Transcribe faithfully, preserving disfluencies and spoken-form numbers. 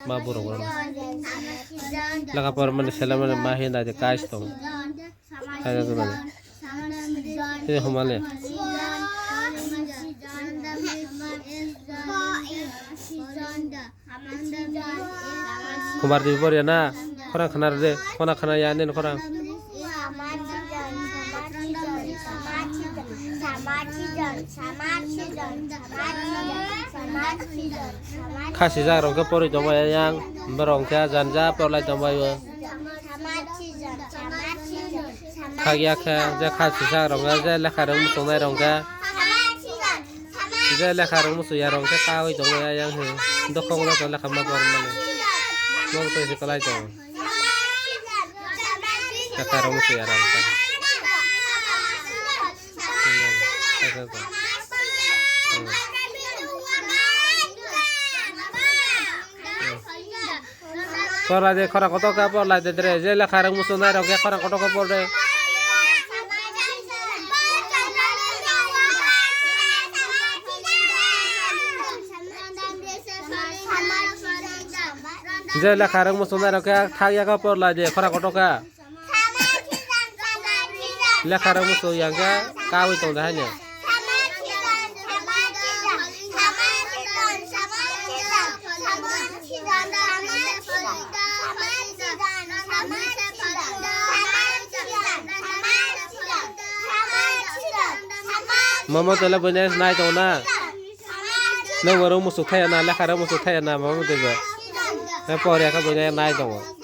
Ma borok rok lekha pormani selamani ma hina de kais tong. Kaijakmani. Tei humale. Kumar Devi Borya na? Khorang khana rw de, khorang khana ya nini khorang. Khasi jak rok khe porwi tongbai yang, borok khe janja porlai tongbai o. Khak ya khe, je kha sijak rok je lekha rok muchungnai rok khe. Je lekha rok muchung ya rok khe kaui tongo ya yang he. Dokhok no to lekha ma por mani. Nok to se kalai tongo. Lekha rok muchung ya rok khe. Porlai de, khorang kotor khe porlai de dre. Je lekha rok muchungnai rok khe khorang kotor khe por de. Je lekha rok muchungnai rok khe thak ya khe porlai de, khorang kotor khe. Lekha rok muchung yang khe kaui tong de haino. Momo tele buine nai tongo na. Nang oro muchung thaya na, lekha rok muchung thaya na, momo tele. Nang por ya khe buine nai tongo.